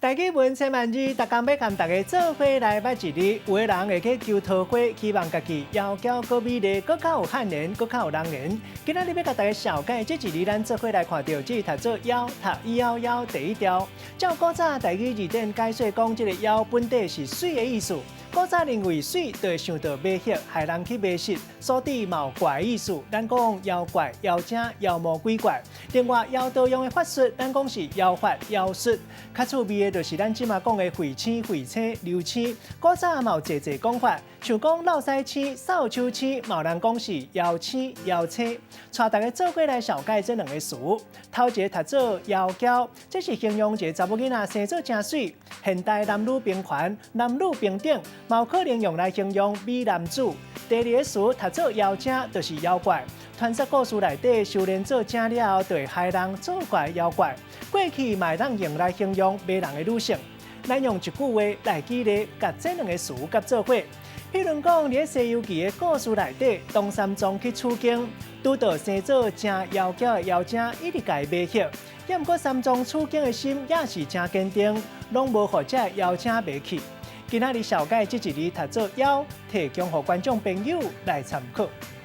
台語文千萬字，逐工欲共大家做伙來捌一字。有的人會去求桃花，希望家己窈窕閣美麗，閣較有漢緣，閣較有人緣。今仔日欲共大家紹介這一字，咱做伙來看著，這讀做妖，讀妖妖第一調。照古早台語字典解說講，這个妖本底是媠的意思。古早認為媠就會想著迷惑，害人去迷失，所以嘛有怪的意思。咱講妖怪、妖精、妖魔鬼怪。另外，妖道用的法術，咱講是妖法、妖術。較趣味的就是咱這馬講的彗星、彗星、流星。古早嘛有濟濟講法，像講落屎星、掃帚星，嘛有人講是妖星、妖星。帶大家做伙來紹介這兩个詞。頭一个讀做窈窕，這是形容一个查某囡仔生做誠媠。現代男女平權、男女平等，嘛有可能用來形容美男子。第二个詞讀做妖精，就是妖怪。傳說故事內底修煉做精了後，就會害人做怪妖怪。過去嘛會當用來形容迷人的女性。咱用一句話來舉例，共這兩个詞佮做伙。譬如講，佇《西遊記》的故事內底，唐三藏去取經，拄著生做誠窈窕的妖精，一直共伊迷惑。猶毋過三藏取經的心也是誠堅定，攏無予這妖精迷去。今仔日紹介這一字讀做妖，提供予觀眾朋友來參考。